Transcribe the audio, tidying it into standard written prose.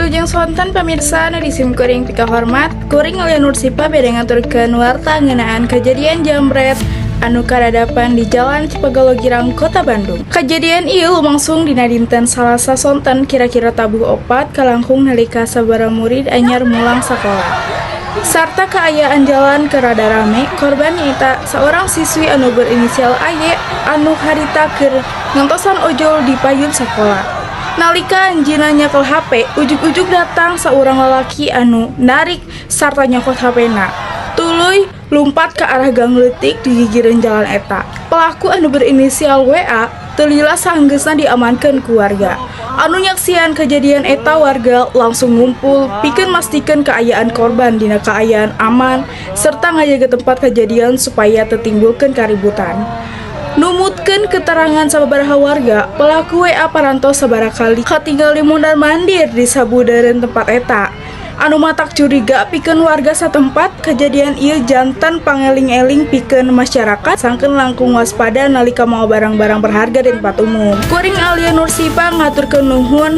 Wilujeng sonten, pamirsa nu disimkuring pikahormat. Kuring Alia Nursipa bade ngaturkeun warta ngeunaan kejadian jambret anu karadapan di Jalan Cipagalo Girang, Kota Bandung. Kejadian ieu lumangsung dina dinten Salasa sonten kira-kira tabuh 4 kalangkung nalika sababaraha murid anyar mulang sakola. Sarta kaayaan jalan keur rada rame, korban nyaeta seorang siswi anu berinisial AY anu harita keur ngentosan ojol di payun sakola. Nalika anjeunna nyekel HP, ujug-ujug datang saurang lalaki anu narik sarta nyokot HP-na. Tuluy lumpat ke arah gang leutik di gigireun jalan eta. Pelaku anu berinisial WA teu lila sanggeusna diamankeun ku warga. Anu nyaksian kejadian eta, warga langsung ngumpul pikeun mastikeun kaayaan korban dina kaayaan aman serta ngajaga tempat kejadian supaya teu timbulkeun kaributan. Numutkeun keterangan sababaraha warga, pelaku WA parantos sabaraha kali katinggali mondar mandir di sabudeureun tempat eta. Anu matak curiga pikeun warga satempat, kejadian ieu janten pangeling-eling pikeun masyarakat sangkeun langkung waspada nalika mawa barang-barang berharga di tempat umum. Kuring Alia Nursipa ngaturkeun nuhun.